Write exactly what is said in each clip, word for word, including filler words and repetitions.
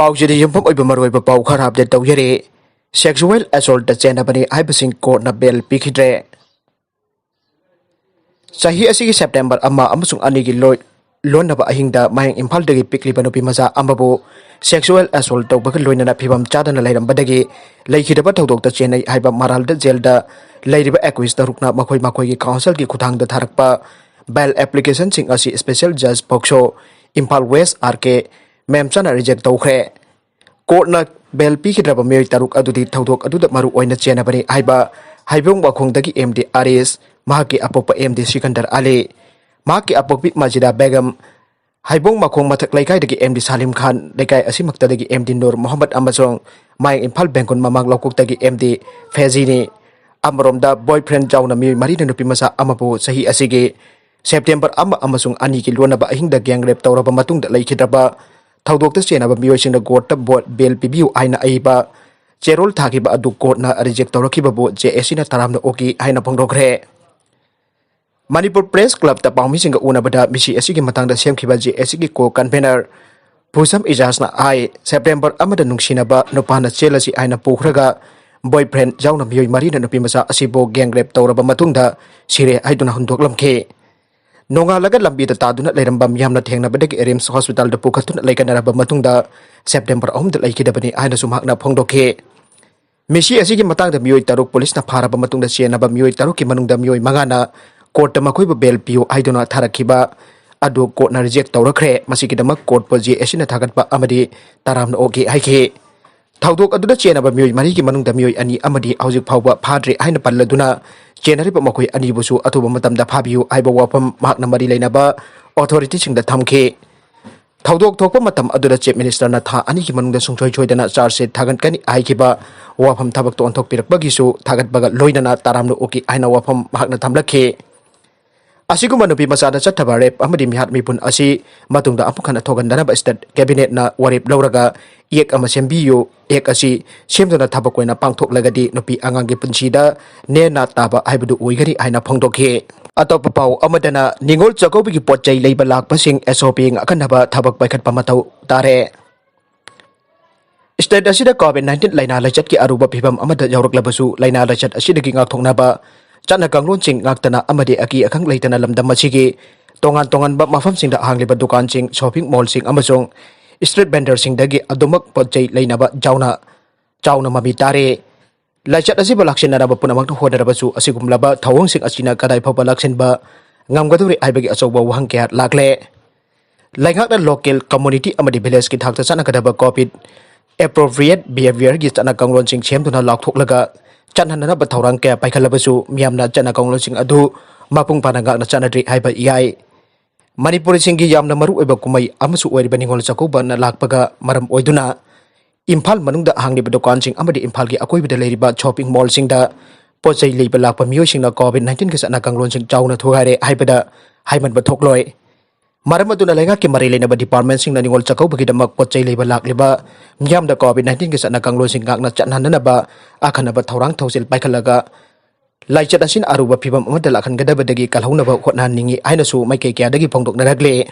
ꯄꯥꯎꯆꯦꯗ ꯌꯨꯝꯐꯝ ꯑꯣꯏꯕ ꯃꯔꯨꯑꯣꯏꯕ ꯄꯥꯎ ꯈꯔ ꯑꯞꯗꯦꯠ ꯇꯧꯖꯔꯤ꯫ ꯁꯦꯛꯁꯨꯋꯦꯜ ꯑꯦꯁꯣꯜꯠꯇ ꯆꯦꯟꯅꯕꯅꯤ ꯍꯥꯏꯕꯁꯤꯡ ꯀꯣꯔꯠꯅ ꯕꯦꯜ ꯄꯤꯈꯤꯗ꯭ꯔꯦ꯫ ꯆꯍꯤ ꯑꯁꯤꯒꯤ ꯁꯦꯞꯇꯦꯝꯕꯔ ꯑꯃ ꯑꯃꯁꯨꯡ ꯑꯅꯤꯒꯤ ꯂꯣꯏ-, ꯂꯣꯟꯅꯕ ꯑꯍꯤꯡꯗ ꯃꯌꯥꯡ ꯏꯝꯐꯥꯜꯗꯒꯤ ꯄꯤꯛꯂꯤꯕ ꯅꯨꯄꯤ ꯃꯆꯥ ꯑꯃꯕꯨ ꯁꯦꯛꯁꯨꯋꯦꯜ ꯑꯦꯁꯣꯜꯠ ꯇꯧꯕꯒ ꯂꯣꯏꯅꯅ ꯐꯤꯕꯝ ꯆꯥꯗꯅ ꯂꯩꯔꯝꯕꯗꯒꯤ ꯂꯩꯈꯤꯗꯕ ꯊꯧꯗꯣꯛꯇ ꯆꯦꯟꯅꯩ ꯍꯥꯏꯕ ꯃꯔꯥꯜꯗ ꯖꯦꯜꯗ ꯂꯩꯔꯤꯕ ꯑꯦꯀ꯭ꯌꯨꯁ ꯇꯔꯨꯛꯅ ꯃꯈꯣꯏ ꯃꯈꯣꯏꯒꯤ ꯀꯥꯎꯟꯁꯤꯜꯒꯤ ꯈꯨꯠꯊꯥꯡꯗ ꯊꯥꯔꯛꯄ ꯕꯦꯜ ꯑꯦꯄ꯭ꯂꯤꯀꯦꯁꯟꯁꯤꯡ ꯑꯁꯤ ꯁ꯭ꯄꯦꯁꯦꯜ ꯖꯖ ꯄꯣꯛꯁꯣ ꯏꯝꯐꯥꯜ ꯋꯦꯁ ꯑꯥꯔ ꯀꯦ ꯃꯦꯝꯆꯥꯅ ꯔꯤꯖꯦꯛ ꯇꯧꯈ꯭ꯔꯦ꯫ ꯀꯣꯔꯠꯅ ꯕꯦꯜ ꯄꯤꯈꯤꯗ꯭ꯔꯕ ꯃꯤꯑꯣꯏ ꯇꯔꯨꯛ ꯑꯗꯨꯗꯤ ꯊꯧꯗꯣꯛ ꯑꯗꯨꯗ ꯃꯔꯨ ꯑꯣꯏꯅ ꯆꯦꯟꯅꯕꯅꯤ ꯍꯥꯏꯕ ꯍꯩꯕꯣꯡ ꯃꯈꯣꯡꯗꯒꯤ ꯑꯦꯝ ꯗꯤ ꯑꯔꯤꯁ, ꯃꯍꯥꯛꯀꯤ ꯑꯄꯣꯛꯄ ꯑꯦꯝ ꯗꯤ ꯁꯤꯀꯟꯗꯔ ꯑꯂꯤ, ꯃꯍꯥꯛꯀꯤ ꯑꯄꯣꯛꯄꯤ ꯃꯖꯤꯗꯥ ꯕꯦꯒꯝ, ꯍꯩꯕꯣꯡ ꯃꯈꯣꯡ ꯃꯊꯛ ꯂꯩꯀꯥꯏꯗꯒꯤ ꯑꯦꯝ ꯗꯤ ꯁꯥꯂꯤꯝ ꯈꯥꯟ, ꯂꯩꯀꯥꯏ ꯑꯁꯤꯃꯛꯇꯗꯒꯤ ꯑꯦꯝ ꯗꯤ ꯅꯨꯔ ꯃꯣꯍꯝꯃꯗ ꯑꯃꯁꯨꯡ ꯃꯌꯥꯡ ꯏꯝꯐꯥꯜ ꯕꯦꯡꯒꯨꯟ ꯃꯃꯥꯡ ꯂꯧꯀꯣꯛꯇꯒꯤ ꯑꯦꯝ ꯗꯤ ꯐꯦꯖꯤꯅꯤ꯫ ꯑꯃꯔꯣꯝꯗ, ꯕꯣꯏ ꯐ꯭ꯔꯦꯟ ꯌꯥꯎꯅ ꯃꯤꯑꯣꯏ ꯃꯔꯤꯅ ꯅꯨꯄꯤ ꯃꯆꯥ ꯑꯃꯕꯨ ꯆꯍꯤ ꯑꯁꯤꯒꯤ ꯁꯦꯞꯇꯦꯝꯕꯔ ꯑꯃ ꯑꯃꯁꯨꯡ ꯑꯅꯤꯒꯤ ꯂꯣꯟꯅꯕ ꯑꯍꯤꯡꯗ ꯒꯦꯡ ꯔꯦꯞ ꯇꯧꯔꯕ ꯃꯇꯨꯡꯗ ꯂꯩꯈꯤꯗ꯭ꯔꯕ ꯊꯧꯗꯣꯛꯇ ꯆꯦꯟꯅꯕ ꯃꯤꯑꯣꯏꯁꯤꯡꯅ ꯀꯣꯔꯠꯇ ꯕꯣ-, ꯕꯦꯜ ꯄꯤꯕꯤꯌꯨ ꯍꯥꯏꯅ ꯑꯏꯕ ꯆꯦꯔꯣꯜ ꯊꯥꯈꯤꯕ ꯑꯗꯨ ꯀꯣꯔꯠꯅ ꯔꯤꯖꯦꯛ ꯇꯧꯔꯛꯈꯤꯕꯕꯨ ꯖꯦ ꯑꯦ ꯁꯤꯅ ꯇꯔꯥꯝꯅ ꯑꯣꯛꯏ ꯍꯥꯏꯅ ꯐꯣꯡꯗꯣꯛꯈ꯭ꯔꯦ꯫ ꯃꯅꯤꯄꯨꯔ ꯄ꯭ꯔꯦꯁ ꯀ꯭ꯂꯕꯇ ꯄꯥꯎꯃꯤꯁꯤꯡꯒ ꯎꯅꯕꯗ ꯃꯤꯁꯤ ꯑꯁꯤꯒꯤ ꯃꯇꯥꯡꯗ ꯁꯦꯝꯈꯤꯕ ꯖꯦ ꯑꯦ ꯁꯤꯒꯤ ꯀꯣ ꯀꯟꯚꯦꯅꯔ ꯐꯨꯁꯝ ꯏꯖꯥꯖꯅ ꯍꯥꯏ, ꯁꯦꯞꯇꯦꯝꯕꯔ ꯑꯃꯗ ꯅꯨꯡꯁꯤꯅꯕ ꯅꯨꯄꯥꯅ ꯆꯦꯜꯂꯁꯤ ꯍꯥꯏꯅ ꯄꯨꯈ꯭ꯔꯒ ꯕꯣꯏ ꯐ꯭ꯔꯦꯟ ꯌꯥꯎꯅ ꯃꯤꯑꯣꯏ ꯃꯔꯤꯅ ꯅꯨꯄꯤ ꯃꯆꯥ ꯑꯁꯤꯕꯨ ꯒꯦꯡ ꯔꯦꯞ ꯇꯧꯔꯕ ꯃꯇꯨꯡꯗ ꯁꯤꯔꯦ ꯍꯥꯏꯗꯨꯅ ꯍꯨꯟꯗꯣꯛꯂꯝꯈꯤ꯫ ꯅꯣꯡꯉꯥꯜꯂꯒ ꯂꯝꯕꯤꯗ ꯇꯥꯗꯨꯅ ꯂꯩꯔꯝꯕ ꯃꯤꯌꯥꯝꯅ ꯊꯦꯡꯅꯕꯗꯒꯤ ꯔꯤꯝꯁ ꯍꯣꯁꯄꯤꯇꯥꯜꯗ ꯄꯨꯈꯠꯇꯨꯅ ꯂꯩꯈꯠꯅꯔꯕ ꯃꯇꯨꯡꯗ ꯁꯦꯞꯇꯦꯝꯕꯔ ꯑꯍꯨꯝꯗ ꯂꯩꯈꯤꯗꯕꯅꯤ ꯍꯥꯏꯅꯁꯨ ꯃꯍꯥꯛꯅ ꯐꯣꯡꯗꯣꯛꯈꯤ꯫ ꯃꯤꯁꯤ ꯑꯁꯤꯒꯤ ꯃꯇꯥꯡꯗ ꯃꯤꯑꯣꯏ ꯇꯔꯨꯛ ꯄꯨꯂꯤꯁꯅ ꯐꯥꯔꯕ ꯃꯇꯨꯡꯗ ꯆꯦꯟꯅꯕ ꯃꯤꯑꯣꯏ ꯇꯔꯨꯛꯀꯤ ꯃꯅꯨꯡꯗ ꯃꯤꯑꯣꯏ ꯃꯉꯥꯅ ꯀꯣꯔꯠꯇ ꯃꯈꯣꯏꯕꯨ ꯕꯦꯜ ꯄꯤꯌꯨ ꯍꯥꯏꯗꯨꯅ ꯊꯥꯔꯛꯈꯤꯕ ꯑꯗꯨ ꯀꯣꯔꯠꯅ ꯔꯤꯖꯦꯛ ꯇꯧꯔꯛꯈ꯭ꯔꯦ꯫ ꯃꯁꯤꯒꯤꯗꯃꯛ ꯀꯣꯔꯠꯄꯨ ꯖꯦ ꯑꯦ ꯁꯤꯅ ꯊꯥꯒꯠꯄ ꯑꯃꯗꯤ ꯇꯔꯥꯝꯅ ꯑꯣꯛꯏ ꯍꯥꯏꯈꯤ꯫ ꯊꯧꯗꯣꯛ ꯑꯗꯨꯗ ꯆꯦꯟꯅꯕ ꯃꯤꯑꯣꯏ ꯃꯔꯤꯒꯤ ꯃꯅꯨꯡꯗ ꯃꯤꯑꯣꯏ ꯑꯅꯤ ꯑꯃꯗꯤ ꯍꯧꯖꯤꯛ ꯐꯥꯎꯕ ꯐꯥꯗ꯭ꯔꯤ ꯍꯥꯏꯅ ꯄꯜꯂꯗꯨꯅ, ꯆꯦꯟꯅꯔꯤꯕ ꯃꯈꯣꯏ ꯑꯅꯤꯕꯨꯁꯨ ꯑꯊꯨꯕ ꯃꯇꯝꯗ ꯐꯥꯕꯤꯌꯨ ꯍꯥꯏꯕ ꯋꯥꯐꯝ ꯃꯍꯥꯛꯅ ꯃꯔꯤ ꯂꯩꯅꯕ ꯑꯣꯊꯣꯔꯤꯇꯤꯁꯤꯡꯗ ꯊꯝꯈꯤ꯫ ꯊꯧꯗꯣꯛ ꯊꯣꯛꯄ ꯃꯇꯝ ꯑꯗꯨꯗ ꯆꯤꯐ ꯃꯤꯅꯤꯁꯇꯔꯅ ꯊꯥ ꯑꯅꯤꯒꯤ ꯃꯅꯨꯡꯗ ꯁꯨꯡꯁꯣꯏ ꯁꯣꯏꯗꯅ ꯆꯥꯔꯖ ꯁꯤꯠ ꯊꯥꯒꯠꯀꯅꯤ ꯍꯥꯏꯈꯤꯕ ꯋꯥꯐꯝ ꯊꯕꯛꯇ ꯑꯣꯟꯊꯣꯛꯄꯤꯔꯛꯄꯒꯤꯁꯨ ꯊꯥꯒꯠꯄꯒ ꯂꯣꯏꯅꯅ ꯇꯔꯥꯝꯅ ꯑꯣꯛꯏ ꯍꯥꯏꯅ ꯋꯥꯐꯝ ꯃꯍꯥꯛꯅ ꯊꯝꯂꯛꯈꯤ꯫ ꯑꯁꯤꯒꯨꯝꯕ ꯅꯨꯄꯤ ꯃꯆꯥꯗ ꯆꯠꯊꯕ ꯔꯦꯞ ꯑꯃꯗꯤ ꯃꯤꯍꯥꯠ ꯃꯤꯄꯨꯟ ꯑꯁꯤ ꯃꯇꯨꯡꯗ ꯑꯃꯨꯛ ꯍꯟꯅ ꯊꯣꯛꯍꯟꯗꯅꯕ ꯁ꯭ꯇꯦꯠ ꯀꯦꯕꯤꯅꯦꯠꯅ ꯋꯥꯔꯦꯞ ꯂꯧꯔꯒ ꯑꯦꯛ ꯑꯃ ꯁꯦꯝꯕꯤꯌꯨ, ꯑꯦꯛ ꯑꯁꯤ ꯁꯦꯝꯗꯨꯅ ꯊꯕꯛ ꯑꯣꯏꯅ ꯄꯥꯡꯊꯣꯛꯂꯒꯗꯤ ꯅꯨꯄꯤ ꯑꯉꯥꯡꯒꯤ ꯄꯨꯟꯁꯤꯗ ꯅꯦꯅꯥ ꯇꯥꯕ ꯍꯥꯏꯕꯗꯨ ꯑꯣꯏꯒꯅꯤ ꯍꯥꯏꯅ ꯐꯣꯡꯗꯣꯛꯈꯤ꯫ ꯑꯇꯣꯞꯄ ꯄꯥꯎ ꯑꯃꯗꯅ, ꯅꯤꯉꯣꯜ ꯆꯥꯛꯀꯧꯕꯒꯤ ꯄꯣꯠ ꯆꯩ ꯂꯩꯕ ꯂꯥꯛꯄꯁꯤꯡ ꯑꯦꯁ ꯑꯣ ꯄꯤ ꯉꯥꯛꯍꯟꯅꯕ ꯊꯕꯛ ꯄꯥꯏꯈꯠꯄ ꯃꯊꯧ ꯇꯥꯔꯦ꯫ State ꯑꯁꯤꯗ COVID nineteen ꯂꯥꯏꯅꯥ ꯂꯥꯏꯆꯠꯀꯤ ꯑꯔꯨꯕ ꯐꯤꯕꯝ ꯑꯃꯗ ꯌꯧꯔꯛꯂꯕꯁꯨ, ꯂꯥꯏꯅꯥ ꯂꯥꯏꯆꯠ ꯑꯁꯤꯗꯒꯤ ꯉꯥꯛꯊꯣꯛꯅꯕ ꯆꯠꯅ ꯀꯥꯡꯂꯣꯟꯁꯤꯡ ꯉꯥꯛꯇꯅ ꯑꯃꯗꯤ ꯑꯀꯤ ꯑꯈꯪ ꯂꯩꯇꯅ ꯂꯝꯗꯝ ꯑꯁꯤꯒꯤ ꯇꯣꯉꯥꯟ ꯇꯣꯉꯥꯟꯕ ꯃꯐꯝꯁꯤꯡꯗ ꯍꯥꯡꯂꯤꯕ ꯗꯨꯀꯥꯟꯁꯤꯡ, shopping mallꯁꯤꯡ ꯑꯃꯁꯨꯡ street vendorꯁꯤꯡꯗꯒꯤ ꯑꯗꯨꯃꯛ ꯄꯣꯠ ꯆꯩ ꯂꯩꯅꯕ ꯆꯥꯎꯅ, ꯆꯥꯎꯅ ꯃꯃꯤ ꯇꯥꯔꯦ꯫ ꯂꯥꯏꯆꯠ ꯑꯁꯤꯕꯨ ꯂꯥꯛꯁꯤꯟꯅꯅꯕ ꯄꯨꯝꯅꯃꯛꯇ ꯍꯣꯠꯅꯔꯕꯁꯨ, ꯑꯁꯤꯒꯨꯝꯂꯕ ꯊꯧꯑꯣꯡꯁꯤꯡ ꯑꯁꯤꯅ ꯀꯗꯥꯏ ꯐꯥꯎꯕ ꯂꯥꯛꯁꯤꯟꯕ ꯉꯝꯒꯗꯧꯔꯤ ꯍꯥꯏꯕꯒꯤ ꯑꯆꯧꯕ ꯋꯥꯍꯪ ꯀꯌꯥ ꯂꯥꯛꯂꯦ꯫ ꯂꯩꯉꯥꯛꯅ local, community ꯑꯃꯗꯤ villageꯀꯤ ꯊꯥꯛꯇ ꯆꯠꯅꯒꯗꯕ COVID appropriate behaviourꯒꯤ ꯆꯠꯅ ꯀꯥꯡꯂꯣꯟꯁꯤꯡ ꯁꯦꯝꯗꯨꯅ ꯂꯥꯎꯊꯣꯛꯂꯒ ꯆꯠꯍꯟꯅꯅꯕ ꯊꯧꯔꯥꯡ ꯀꯌꯥ ꯄꯥꯏꯈꯠꯂꯕꯁꯨ, ꯃꯤꯌꯥꯝꯅ ꯆꯠꯅ ꯀꯥꯡꯂꯣꯟꯁꯤꯡ ꯑꯗꯨ ꯃꯄꯨꯡ ꯐꯥꯅ ꯉꯥꯛꯅ ꯆꯠꯅꯗ꯭ꯔꯤ ꯍꯥꯏꯕ ꯌꯥꯏ꯫ ꯃꯅꯤꯄꯨꯔꯤꯁꯤꯡꯒꯤ ꯌꯥꯝꯅ ꯃꯔꯨꯑꯣꯏꯕ ꯀꯨꯝꯍꯩ ꯑꯃꯁꯨ ꯑꯣꯏꯔꯤꯕ ꯅꯤꯉꯣꯜ ꯆꯥꯛꯀꯧꯕꯅ ꯂꯥꯛꯄꯒ ꯃꯔꯝ ꯑꯣꯏꯗꯨꯅ, ꯏꯝꯐꯥꯜ ꯃꯅꯨꯡꯗ ꯍꯥꯡꯂꯤꯕ ꯗꯨꯀꯥꯟꯁꯤꯡ ꯑꯃꯗꯤ ꯏꯝꯐꯥꯜꯒꯤ ꯑꯀꯣꯏꯕꯗ ꯂꯩꯔꯤꯕ shopping mallꯁꯤꯡꯗ ꯄꯣꯠ ꯆꯩ ꯂꯩꯕ ꯂꯥꯛꯄ ꯃꯤꯑꯣꯏꯁꯤꯡꯅ COVID nineteenꯒꯤ ꯆꯠꯅ ꯀꯥꯡꯂꯣꯟꯁꯤꯡ ꯆꯥꯎꯅ ꯊꯨꯒꯥꯏꯔꯦ ꯍꯥꯏꯕꯗ ꯍꯥꯏꯃꯟꯕ ꯊꯣꯛꯂꯣꯏ꯫ ꯃꯔꯝ ꯑꯗꯨꯅ ꯂꯩꯉꯥꯛꯀꯤ ꯃꯔꯤ ꯂꯩꯅꯕ departmentꯁꯤꯡꯅ ꯅꯤꯉꯣꯜ ꯆꯥꯛꯀꯧꯕꯒꯤꯗꯃꯛ ꯄꯣꯠ ꯆꯩ ꯂꯩꯕ ꯂꯥꯛꯂꯤꯕ ꯃꯤꯌꯥꯝꯗ COVID nineteenꯒꯤ ꯆꯠꯅ ꯀꯥꯡꯂꯣꯟꯁꯤꯡ ꯉꯥꯛꯅ ꯆꯠꯍꯟꯅꯅꯕ ꯑꯈꯟꯅꯕ ꯊꯧꯔꯥꯡ ꯊꯧꯁꯤꯜ ꯄꯥꯏꯈꯠꯂꯒ, ꯂꯥꯏꯆꯠ ꯑꯁꯤꯅ ꯑꯔꯨꯕ ꯐꯤꯕꯝ ꯑꯃꯗ ꯂꯥꯛꯍꯟꯒꯗꯕꯗꯒꯤ ꯀꯜꯍꯧꯅꯕ ꯍꯣꯠꯅꯍꯟꯅꯤꯡꯏ ꯍꯥꯏꯅꯁꯨ ꯃꯥꯏꯀꯩ ꯀꯌꯥꯗꯒꯤ ꯐꯣꯡꯗꯣꯛꯅꯔꯛꯂꯦ꯫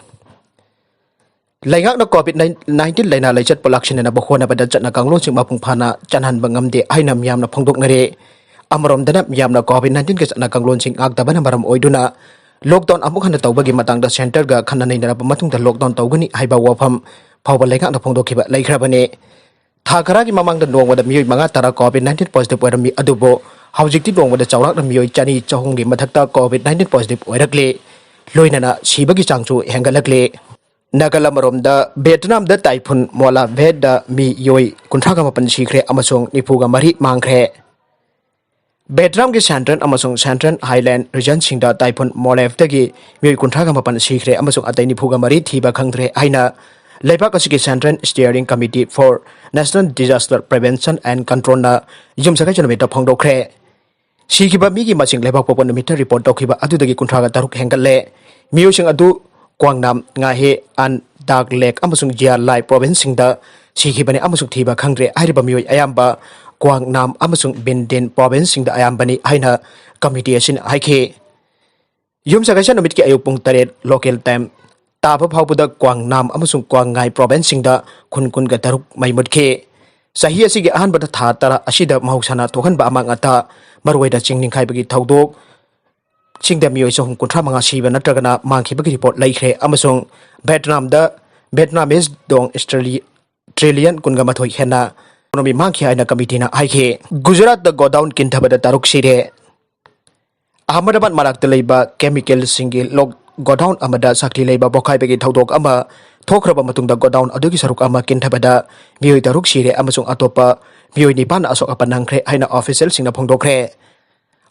ꯂꯩꯉꯥꯛꯅ COVID nineteen ꯂꯥꯏꯅꯥ ꯂꯥꯏꯆꯠꯄꯨ ꯂꯥꯛꯁꯤꯟꯅꯅꯕ ꯍꯣꯠꯅꯕꯗ ꯆꯠꯅ ꯀꯥꯡꯂꯣꯟꯁꯤꯡ ꯃꯄꯨꯡ ꯐꯥꯅ ꯆꯠꯍꯟꯕ ꯉꯝꯗꯦ ꯍꯥꯏꯅ ꯃꯤꯌꯥꯝꯅ ꯐꯣꯡꯗꯣꯛꯅꯔꯦ꯫ ꯑꯃꯔꯣꯝꯗꯅ, ꯃꯤꯌꯥꯝꯅ COVID nineteenꯒꯤ ꯆꯠꯅ ꯀꯥꯡꯂꯣꯟꯁꯤꯡ ꯉꯥꯛꯇꯕꯅ ꯃꯔꯝ ꯑꯣꯏꯗꯨꯅ lockdown ꯑꯃꯨꯛ ꯍꯟꯅ ꯇꯧꯕꯒꯤ ꯃꯇꯥꯡꯗ centreꯒ ꯈꯟꯅ ꯅꯩꯅꯔꯕ ꯃꯇꯨꯡꯗ lockdown ꯇꯧꯒꯅꯤ ꯍꯥꯏꯕ ꯋꯥꯐꯝ ꯐꯥꯎꯕ ꯂꯩꯉꯥꯛꯅ ꯐꯣꯡꯗꯣꯛꯈꯤꯕ ꯂꯩꯈ꯭ꯔꯕꯅꯤ꯫ ꯊꯥ ꯈꯔꯒꯤ ꯃꯃꯥꯡꯗ ꯅꯣꯡꯃꯗ ꯃꯤꯑꯣꯏ ꯃꯉꯥ ꯇꯔꯥ COVID nineteen positive ꯑꯣꯏꯔꯝꯃꯤ, ꯑꯗꯨꯕꯨ ꯍꯧꯖꯤꯛꯇꯤ ꯅꯣꯡꯃꯗ ꯆꯥꯎꯔꯥꯛꯅ ꯃꯤꯑꯣꯏ ꯆꯅꯤ ꯆꯍꯨꯝꯒꯤ ꯃꯊꯛꯇ COVID nineteen positive ꯑꯣꯏꯔꯛꯂꯤ꯫ ꯂꯣꯏꯅꯅ ꯁꯤꯕꯒꯤ ꯆꯥꯡꯁꯨ ꯍꯦꯟꯒꯠꯂꯛꯂꯤ꯫ ꯅꯥꯀꯜ ꯑꯃꯔꯣꯝꯗ, ꯚꯤꯌꯦꯠꯅꯥꯝꯗ ꯇꯥꯏꯐꯨꯟ ꯃꯣꯂꯥꯚꯦꯗ ꯃꯤꯑꯣꯏ ꯀꯨꯟꯊ꯭ꯔꯥꯒ ꯃꯥꯄꯟ ꯁꯤꯈ꯭ꯔꯦ ꯑꯃꯁꯨꯡ ꯅꯤꯐꯨꯒ ꯃꯔꯤ ꯃꯥꯡꯈ꯭ꯔꯦ꯫ ꯚꯤꯌꯦꯠꯅꯥꯝꯒꯤ central ꯑꯃꯁꯨꯡ central highland regionꯁꯤꯡꯗ ꯇꯥꯏꯐꯨꯟ ꯃꯣꯂꯦꯚꯇꯒꯤ ꯃꯤꯑꯣꯏ ꯀꯨꯟꯊ꯭ꯔꯥꯒ ꯃꯥꯄꯟ ꯁꯤꯈ꯭ꯔꯦ ꯑꯃꯁꯨꯡ ꯑꯇꯩ ꯅꯤꯐꯨꯒ ꯃꯔꯤ ꯊꯤꯕ ꯈꯪꯗ꯭ꯔꯦ ꯍꯥꯏꯅ ꯂꯩꯕꯥꯛ ꯑꯁꯤꯒꯤ Central Steering Committee for National Disaster Prevention and Controlꯅ ꯌꯨꯝꯁꯀꯩꯁ ꯅꯨꯃꯤꯠꯇ ꯐꯣꯡꯗꯣꯛꯈ꯭ꯔꯦ꯫ ꯁꯤꯈꯤꯕ ꯃꯤꯒꯤ ꯃꯁꯤꯡ ꯂꯩꯕꯥꯛꯄꯣꯛꯄ ꯅꯨꯃꯤꯠꯇ report ꯇꯧꯈꯤꯕ ꯑꯗꯨꯗꯒꯤ ꯀꯨꯟꯊ꯭ꯔꯥꯒ ꯇꯔꯨꯛ ꯍꯦꯟꯒꯠꯂꯦ꯫ ꯃꯤꯑꯣꯏꯁꯤꯡ ꯑꯗꯨ ꯀ꯭ꯋꯥꯡꯅꯥꯝ, ꯉꯥꯍꯦ, ꯑꯟ, ꯗꯥꯛ ꯂꯦꯛ ꯑꯃꯁꯨꯡ ꯖꯤꯌꯥ ꯂꯥꯏ provinceꯁꯤꯡꯗ ꯁꯤꯈꯤꯕꯅꯤ ꯑꯃꯁꯨꯡ ꯊꯤꯕ ꯈꯪꯗ꯭ꯔꯦ꯫ ꯍꯥꯏꯔꯤꯕ ꯃꯤꯑꯣꯏ ꯑꯌꯥꯝꯕ ꯀ꯭ꯋꯥꯡꯅꯥꯝ ꯑꯃꯁꯨꯡ ꯕꯤꯟꯗꯤꯟ provinceꯁꯤꯡꯗ ꯑꯌꯥꯝꯕꯅꯤ ꯍꯥꯏꯅ committee ꯑꯁꯤꯅ ꯍꯥꯏꯈꯤ꯫ ꯌꯨꯝꯁꯀꯩꯁ ꯅꯨꯃꯤꯠꯀꯤ ꯑꯌꯨꯛ ꯄꯨꯡ ꯇꯔꯦꯠ local time ꯇꯥꯕ ꯐꯥꯎꯕꯗ ꯀ꯭ꯋꯥꯡꯅꯥꯝ ꯑꯃꯁꯨꯡ ꯀ꯭ꯋꯥꯡꯉꯥꯏ provinceꯁꯤꯡꯗ ꯈꯨꯟ ꯀꯨꯟꯒ ꯇꯔꯨꯛ ꯃꯩ ꯃꯨꯠꯈꯤ꯫ ꯆꯍꯤ ꯑꯁꯤꯒꯤ ꯑꯍꯥꯟꯕꯗ ꯊꯥ ꯇꯔꯥ ꯑꯁꯤꯗ ꯃꯍꯧꯁꯥꯅ ꯊꯣꯛꯍꯟꯕ ꯑꯃꯥꯡ ꯑꯇꯥ, ꯃꯔꯨꯑꯣꯏꯅ ꯆꯤꯡ ꯅꯤꯡꯈꯥꯏꯕꯒꯤ ꯊꯧꯗꯣꯛꯁꯤꯡꯗ ꯃꯤꯑꯣꯏ ꯆꯍꯨꯝ ꯀꯨꯟꯊ꯭ꯔꯥ ꯃꯉꯥ ꯁꯤꯕ ꯅꯠꯇ꯭ꯔꯒꯅ ꯃꯥꯡꯈꯤꯕꯒꯤ ꯔꯤꯄꯣꯔꯠ ꯂꯩꯈ꯭ꯔꯦ ꯑꯃꯁꯨꯡ ꯚꯦꯠꯅꯥꯝꯗ ꯚꯦꯠꯅꯥꯃꯤꯁ ꯗꯣꯡ ꯏꯁꯇ꯭ꯔꯦꯂꯤ-, ꯇ꯭ꯔꯤꯂꯤꯌꯟ ꯀꯨꯟꯒ ꯃꯥꯊꯣꯏ ꯍꯦꯟꯅ ꯏꯀꯣꯅꯣꯃꯤ ꯃꯥꯡꯈꯤ ꯍꯥꯏꯅ ꯀꯃꯤꯇꯤꯅ ꯍꯥꯏꯈꯤ꯫ ꯒꯨꯖꯔꯥꯠꯇ ꯒꯣꯗꯥꯎꯟ ꯀꯤꯟꯊꯕꯗ ꯇꯔꯨꯛ ꯁꯤꯔꯦ꯫ ꯑꯍꯃꯗꯥꯕꯥꯗ ꯃꯅꯥꯛꯇ ꯂꯩꯕ ꯀꯦꯃꯤꯀꯦꯜꯁꯤꯡꯒꯤ ꯂꯣꯛ ꯒꯣꯗꯥꯎꯟ ꯑꯃꯗ ꯁꯛꯇꯤ ꯂꯩꯕ ꯄꯣꯈꯥꯏꯕꯒꯤ ꯊꯧꯗꯣꯛ ꯑꯃ ꯊꯣꯛꯈ꯭ꯔꯕ ꯃꯇꯨꯡꯗ ꯒꯣꯗꯥꯎꯟ ꯑꯗꯨꯒꯤ ꯁꯔꯨꯛ ꯑꯃ ꯀꯤꯟꯊꯕꯗ ꯃꯤꯑꯣꯏ ꯇꯔꯨꯛ ꯁꯤꯔꯦ ꯑꯃꯁꯨꯡ ꯑꯇꯣꯞꯄ ꯃꯤꯑꯣꯏ ꯅꯤꯄꯥꯟ ꯑꯁꯣꯛ ꯑꯄꯟ ꯅꯪꯈ꯭ꯔꯦ ꯍꯥꯏꯅ ꯑꯣꯐꯤꯁꯤꯌꯦꯜꯁꯤꯡꯅ ꯐꯣꯡꯗꯣꯛꯈ꯭ꯔꯦ꯫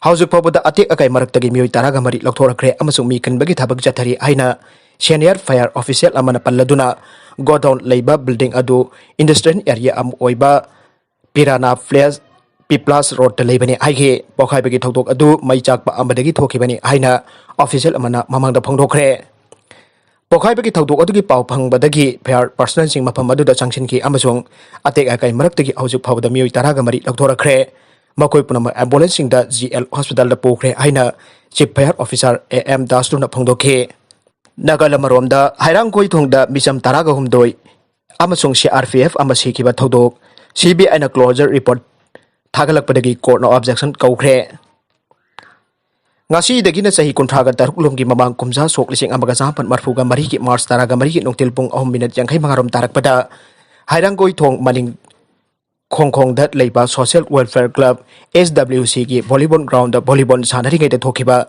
ꯍꯧꯖꯤꯛ ꯐꯥꯎꯕꯗ ꯑꯇꯦꯛ ꯑꯀꯥꯏ ꯃꯔꯛꯇꯒꯤ ꯃꯤꯑꯣꯏ ꯇꯔꯥꯒ ꯃꯔꯤ ꯂꯧꯊꯣꯔꯛꯈ꯭ꯔꯦ ꯑꯃꯁꯨꯡ ꯃꯤ ꯀꯟꯕꯒꯤ ꯊꯕꯛ ꯆꯠꯊꯔꯤ ꯍꯥꯏꯅ ꯁꯦꯅꯤꯌꯔ ꯐꯥꯌꯔ ꯑꯣꯐꯤꯁꯤꯌꯦꯜ ꯑꯃꯅ ꯄꯜꯂꯗꯨꯅ ꯒꯣꯗꯥꯎꯟ ꯂꯩꯕ ꯕꯤꯜꯗꯤꯡ ꯑꯗꯨ ꯏꯟꯗꯁꯇ꯭ꯔꯤꯌꯦꯜ ꯑꯦꯔꯤꯌꯥ ꯑꯃ ꯑꯣꯏꯕ ꯄꯤꯔꯥꯅꯥ ꯄ꯭ꯂꯦꯁ ꯄꯤꯄ꯭ꯂꯥꯁ ꯔꯣꯗꯇ ꯂꯩꯕꯅꯤ ꯍꯥꯏꯈꯤ꯫ ꯄꯣꯈꯥꯏꯕꯒꯤ ꯊꯧꯗꯣꯛ ꯑꯗꯨ ꯃꯩ ꯆꯥꯛꯄ ꯑꯃꯗꯒꯤ ꯊꯣꯛꯈꯤꯕꯅꯤ ꯍꯥꯏꯅ ꯑꯣꯐꯤꯁꯤꯌꯦꯜ ꯑꯃꯅ ꯃꯃꯥꯡꯗ ꯐꯣꯡꯗꯣꯛꯈ꯭ꯔꯦ꯫ ꯄꯣꯈꯥꯏꯕꯒꯤ ꯊꯧꯗꯣꯛ ꯑꯗꯨꯒꯤ ꯄꯥꯎ ꯐꯪꯕꯗꯒꯤ ꯐꯥꯌꯔ ꯄꯥꯔꯁꯅꯦꯜꯁꯤꯡ ꯃꯐꯝ ꯑꯗꯨꯗ ꯆꯪꯁꯤꯟꯈꯤ ꯑꯃꯁꯨꯡ ꯑꯇꯦꯛ ꯑꯀꯥꯏ ꯃꯔꯛꯇꯒꯤ ꯍꯧꯖꯤꯛ ꯐꯥꯎꯕꯗ ꯃꯤꯑꯣꯏ ꯇꯔꯥꯒ ꯃꯔꯤ ꯂꯧꯊꯣꯔꯛꯈ꯭ꯔꯦ꯫ ꯃꯈꯣꯏ ꯄꯨꯝꯅꯃꯛ ꯑꯦꯝꯕꯨꯂꯦꯟꯁꯁꯤꯡꯗ ꯖꯤ ꯑꯦꯜ ꯍꯣꯁꯄꯤꯇꯥꯜꯗ ꯄꯨꯈ꯭ꯔꯦ ꯍꯥꯏꯅ chief fire officer A M ꯗꯥꯁꯇꯨꯅ ꯐꯣꯡꯗꯣꯛꯈꯤ꯫ ꯅꯥꯒꯥꯂꯦꯟ ꯑꯃꯔꯣꯝꯗ ꯍꯩꯔꯥꯡꯒꯣꯏ ꯊꯣꯡꯗ ꯃꯤꯆꯝ ꯇꯔꯥꯒ ꯍꯨꯝꯗꯣꯏ ꯑꯃꯁꯨꯡ ꯁꯤ ꯑꯥꯔ ꯄꯤ ꯑꯦꯐ ꯑꯃ ꯁꯤꯈꯤꯕ ꯊꯧꯗꯣꯛ ꯁꯤ ꯕꯤ ꯑꯥꯏꯅ ꯀ꯭ꯂꯣꯖꯔ ꯔꯤꯄꯣꯔꯠ ꯊꯥꯒꯠꯂꯛꯄꯗꯒꯤ ꯀꯣꯔꯠꯅ ꯑꯣꯕꯖꯦꯛꯁꯟ ꯀꯧꯈ꯭ꯔꯦ꯫ ꯉꯁꯤꯗꯒꯤꯅ ꯆꯍꯤ ꯀꯨꯟꯊ꯭ꯔꯥꯒ ꯇꯔꯨꯛ ꯂꯣꯝꯒꯤ ꯃꯃꯥꯡ ꯀꯨꯝꯖꯥ ꯁꯣꯛ ꯂꯤꯁꯤꯡ ꯑꯃꯒ ꯆꯥꯃꯥꯄꯟ ꯃꯔꯐꯨꯒ ꯃꯔꯤꯒꯤ ꯃꯥꯔꯆ ꯇꯔꯥꯒ ꯃꯔꯤꯒꯤ ꯅꯨꯡꯊꯤꯜ ꯄꯨꯡ ꯑꯍꯨꯝ ꯃꯤꯅꯠ ꯌꯥꯡꯈꯩ ꯃꯉꯥꯔꯣꯝ ꯇꯥꯔꯛꯄꯗ ꯍꯩꯔꯥꯡꯒꯣꯏ ꯊꯣꯡ ꯃꯅꯤꯡ ꯈꯣꯡꯈꯣꯡꯗ ꯂꯩꯕ ꯁꯣꯁꯤꯌꯦꯜ ꯋꯦꯜꯐꯤꯌꯔ ꯀ꯭ꯂꯕ, ꯑꯦꯁ ꯗꯕ꯭ꯂꯤꯎ ꯁꯤꯒꯤ ꯚꯣꯂꯤꯕꯣꯜ ꯒ꯭ꯔꯥꯎꯟꯗ ꯚꯣꯂꯤꯕꯣꯜ ꯁꯥꯟꯅꯔꯤꯉꯩꯗ ꯊꯣꯛꯈꯤꯕ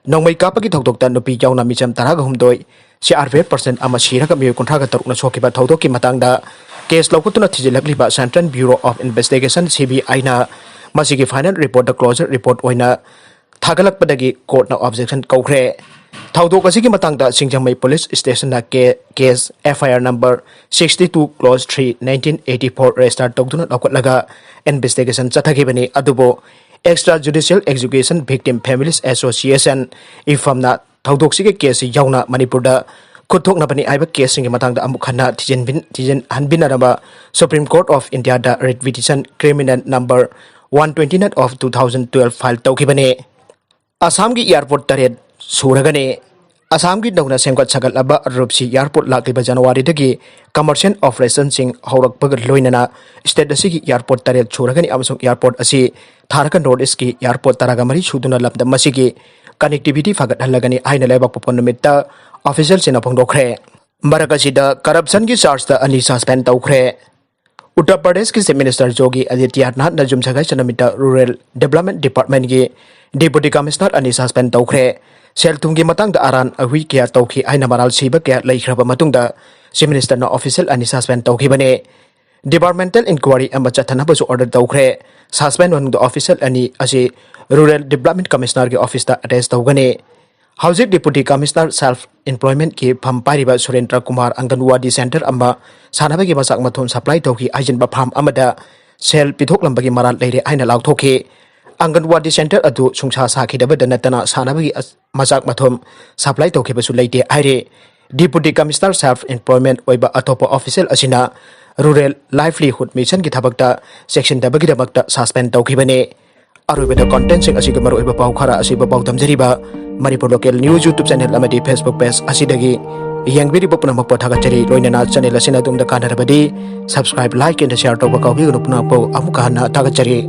ꯅꯣꯡꯃꯩ ꯀꯥꯞꯄꯒꯤ ꯊꯧꯗꯣꯛꯇ ꯅꯨꯄꯤ ꯌꯥꯎꯅ ꯃꯤꯆꯝ ꯇꯔꯥꯒ ꯍꯨꯝꯗꯣꯏ, C R P F person ꯑꯃ ꯁꯤꯔꯒ ꯃꯤꯑꯣꯏ ꯀꯨꯟꯊ꯭ꯔꯥꯒ ꯇꯔꯨꯛꯅ ꯁꯣꯛꯈꯤꯕ ꯊꯧꯗꯣꯛꯀꯤ ꯃꯇꯥꯡꯗ ꯀꯦꯁ ꯂꯧꯈꯠꯇꯨꯅ ꯊꯤꯖꯤꯜꯂꯛꯂꯤꯕ central bureau of investigation, C B ꯑꯥꯏꯅ ꯃꯁꯤꯒꯤ ꯐꯥꯏꯅꯦꯜ ꯔꯤꯄꯣꯔꯠꯇ ꯀ꯭ꯂꯣꯖꯔ ꯔꯤꯄꯣꯔꯠ ꯑꯣꯏꯅ ꯊꯥꯒꯠꯂꯛꯄꯗꯒꯤ ꯀꯣꯔꯠꯅ ꯑꯣꯕꯖꯦꯛꯁꯟ ꯀꯧꯈ꯭ꯔꯦ꯫ ꯊꯧꯗꯣꯛ ꯑꯁꯤꯒꯤ ꯃꯇꯥꯡꯗ ꯁꯤꯡꯖꯃꯩ ꯄꯨꯂꯤꯁ ꯁ꯭ꯇꯦꯁꯟꯅ ꯀꯦ-, case F I R number sixty two clause three nineteen eighty four register ꯇꯧꯗꯨꯅ ꯂꯧꯈꯠꯂꯒ ꯏꯟꯚꯦꯁꯇꯤꯒꯦꯁꯟ ꯆꯠꯊꯈꯤꯕꯅꯤ꯫ ꯑꯗꯨꯕꯨ Extra Judicial Execution Victim Families Association, ꯏꯐꯝꯅ ꯊꯧꯗꯣꯛꯁꯤꯒꯤ ꯀꯦꯁꯁꯤ ꯌꯥꯎꯅ ꯃꯅꯤꯄꯨꯔꯗ ꯈꯨꯠ ꯊꯣꯛꯅꯕꯅꯤ ꯍꯥꯏꯕ ꯀꯦꯁꯁꯤꯡꯒꯤ ꯃꯇꯥꯡꯗ ꯑꯃꯨꯛ ꯍꯟꯅ ꯊꯤꯖꯤꯟꯕꯤꯟ-, ꯊꯤꯖꯤꯟꯍꯟꯕꯤꯅꯅꯕ Supreme Court of Indiaꯗ writ petition criminal number one twenty nine of two thousand twelve file ꯇꯧꯈꯤꯕꯅꯤ꯫ ꯑꯁꯥꯝꯒꯤ ꯑꯦꯌꯥꯔꯄꯣꯔꯠ ꯇꯔꯦꯠ ꯁꯨꯔꯒꯅꯤ꯫ ꯑꯁꯥꯝꯒꯤ ꯅꯧꯅ ꯁꯦꯝꯒꯠ ꯁꯥꯒꯠꯂꯕ ꯔꯨꯞꯁꯤ ꯑꯦꯌꯔꯄꯣꯔꯠ ꯂꯥꯛꯂꯤꯕ ꯖꯅꯋꯥꯔꯤꯗꯒꯤ ꯀꯃꯔꯁꯤꯌꯦꯜ ꯑꯣꯄꯔꯦꯁꯟꯁꯤꯡ ꯍꯧꯔꯛꯄꯒ ꯂꯣꯏꯅꯅ ꯁ꯭ꯇꯦꯠ ꯑꯁꯤꯒꯤ ꯑꯦꯌꯔꯄꯣꯔꯠ ꯇꯔꯦꯠ ꯁꯨꯔꯒꯅꯤ, ꯑꯃꯁꯨꯡ ꯑꯦꯌꯔꯄꯣꯔꯠ ꯑꯁꯤ ꯊꯥꯔꯒ ꯅꯣꯔꯠ ꯏꯁꯀꯤ ꯑꯦꯌꯔꯄꯣꯔꯠ ꯇꯔꯥꯒ ꯃꯔꯤ ꯁꯨꯗꯨꯅ ꯂꯝꯗꯝ ꯑꯁꯤꯒꯤ ꯀꯅꯦꯛꯇꯤꯚꯤꯇꯤ ꯐꯒꯠꯍꯜꯂꯒꯅꯤ ꯍꯥꯏꯅ ꯂꯩꯕꯥꯛꯄꯣꯛꯄ ꯅꯨꯃꯤꯠꯇ ꯑꯣꯐꯤꯁꯤꯌꯦꯜꯁꯤꯡꯅ ꯐꯣꯡꯗꯣꯛꯈ꯭ꯔꯦ꯫ ꯃꯔꯛ ꯑꯁꯤꯗ ꯀꯔꯞꯁꯟꯒꯤ ꯆꯥꯔꯖꯇ ꯑꯅꯤ ꯁꯁꯄꯦꯟ ꯇꯧꯈ꯭ꯔꯦ꯫ ꯎꯠꯇꯔ ꯄ꯭ꯔꯗꯦꯁꯀꯤ ꯆꯤꯐ ꯃꯤꯅꯤꯁꯇꯔ ꯌꯣꯒꯤ ꯑꯥꯗꯤꯇ꯭ꯌꯅꯥꯊꯅ ꯌꯨꯝꯁꯀꯩꯁ ꯅꯨꯃꯤꯠꯇ ꯔꯨꯔꯦꯜ ꯗꯤꯕ꯭ꯂꯞꯃꯦꯟ ꯗꯤꯄꯥꯔꯠꯃꯦꯟꯒꯤ ꯗꯤꯄꯨꯇꯤ ꯀꯃꯤꯁꯅꯔ ꯑꯅꯤ ꯁꯁꯄꯦꯟ ꯇꯧꯈ꯭ꯔꯦ꯫ ꯁꯦꯜ ꯊꯨꯝꯒꯤ ꯃꯇꯥꯡꯗ ꯑꯔꯥꯟ ꯑꯍꯨꯏ ꯀꯌꯥ ꯇꯧꯈꯤ ꯍꯥꯏꯅ ꯃꯔꯥꯜ ꯁꯤꯕ ꯀꯌꯥ ꯂꯩꯈ꯭ꯔꯕ ꯃꯇꯨꯡꯗ ꯆꯤꯐ ꯃꯤꯅꯤꯁꯇꯔꯅ ꯑꯣꯐꯤꯁꯤꯌꯦꯜ ꯑꯅꯤ ꯁꯁꯄꯦꯟ ꯇꯧꯈꯤꯕꯅꯤ꯫ ꯗꯤꯄꯥꯔꯠꯃꯦꯟꯇꯦꯜ ꯏꯟꯀ꯭ꯋꯥꯔꯤ ꯑꯃ ꯆꯠꯊꯅꯕꯁꯨ ꯑꯣꯔꯗꯔ ꯇꯧꯈ꯭ꯔꯦ꯫ ꯁꯁꯄꯦꯟ ꯃꯅꯨꯡꯗ ꯑꯣꯐꯤꯁꯤꯌꯦꯜ ꯑꯅꯤ ꯑꯁꯤ ꯔꯨꯔꯦꯜ ꯗꯤꯕ꯭ꯂꯞꯃꯦꯟ ꯀꯃꯤꯁꯅꯔꯒꯤ ꯑꯣꯐꯤꯁꯇ ꯑꯦꯇꯦꯆ ꯇꯧꯒꯅꯤ꯫ ꯍꯧꯖꯤꯛ ꯗꯤꯄꯨꯇꯤ ꯀꯃꯤꯁꯅꯔ ꯁꯦꯜꯐ ꯏꯝꯄ꯭ꯂꯣꯏꯃꯦꯟꯠꯀꯤ ꯐꯝ ꯄꯥꯏꯔꯤꯕ ꯁꯨꯔꯦꯟꯗ꯭ꯔ ꯀꯨꯃꯥꯔ ꯑꯪꯒꯟꯋꯥꯗꯤ ꯁꯦꯟꯇꯔ ꯑꯃ ꯁꯥꯟꯅꯕꯒꯤ ꯃꯆꯥꯛ ꯃꯊꯨꯝ ꯁꯄ꯭ꯂꯥꯏ ꯇꯧꯈꯤ ꯍꯥꯏꯖꯤꯟꯕ ꯐꯥꯝ ꯑꯃꯗ ꯁꯦꯜ ꯄꯤꯊꯣꯛꯂꯝꯕꯒꯤ ꯃꯔꯥꯜ ꯂꯩꯔꯦ ꯍꯥꯏꯅ ꯂꯥꯎꯊꯣꯛꯈꯤ꯫ ꯑꯪꯒꯟꯋꯥꯗꯤ ꯁꯦꯟꯇꯔ ꯑꯗꯨ ꯁꯨꯡꯁꯥ ꯁꯥꯈꯤꯗꯕꯗ ꯅꯠꯇꯅ ꯁꯥꯟꯅꯕꯒꯤ ꯑꯁ-, ꯃꯆꯥꯛ ꯃꯊꯨꯝ ꯁꯄ꯭ꯂꯥꯏ ꯇꯧꯈꯤꯕꯁꯨ ꯂꯩꯇꯦ ꯍꯥꯏꯔꯤ꯫ ꯗꯤꯄꯨꯇꯤ ꯀꯃꯤꯁꯅꯔ ꯁꯦꯜꯐ ꯏꯝꯄ꯭ꯂꯣꯏꯃꯦꯟꯠ ꯑꯣꯏꯕ ꯑꯇꯣꯞꯄ ꯑꯣꯐꯤꯁꯤꯌꯦꯜ ꯑꯁꯤꯅ ꯔꯨꯔꯦꯜ ꯂꯥꯏꯚꯂꯤꯍꯨꯗ ꯃꯤꯁꯟꯒꯤ ꯊꯕꯛꯇ ꯆꯦꯛꯁꯤꯟꯗꯕꯒꯤꯗꯃꯛꯇ ꯁꯁꯄꯦꯟ ꯇꯧꯈꯤꯕꯅꯤ꯫ ꯑꯔꯣꯏꯕꯗ ꯀꯣꯟꯇꯦꯟꯠꯁꯤꯡ ꯑꯁꯤꯒꯤ ꯃꯔꯨꯑꯣꯏꯕ ꯄꯥꯎ ꯈꯔ ꯑꯁꯤꯕꯨ ꯄꯥꯎꯗꯝꯖꯔꯤꯕ Manipur local news YouTube channel ꯑꯃꯗꯤ ꯐꯦꯁꯕꯨꯛ ꯄꯦꯖ ꯑꯁꯤꯗꯒꯤ ꯌꯦꯡꯕꯤꯔꯤꯕ ꯄꯨꯝꯅꯃꯛꯄꯨ ꯊꯥꯒꯠꯆꯔꯤ꯫ ꯂꯣꯏꯅꯅ ꯆꯦꯅꯦꯜ ꯑꯁꯤꯅ ꯑꯗꯣꯝꯗ ꯀꯥꯟꯅꯔꯕꯗꯤ ꯁꯕꯁꯀ꯭ꯔꯥꯏꯕ, ꯂꯥꯏꯛ ꯑꯦꯟꯗ ꯁꯤꯌꯥꯔ ꯇꯧꯕ ꯀꯥꯎꯕꯤꯒꯅꯨ꯫ ꯄꯨꯝꯅꯃꯛꯄꯨ ꯑꯃꯨꯛꯀ ꯍꯟꯅ ꯊꯥꯒꯠꯆꯔꯤ꯫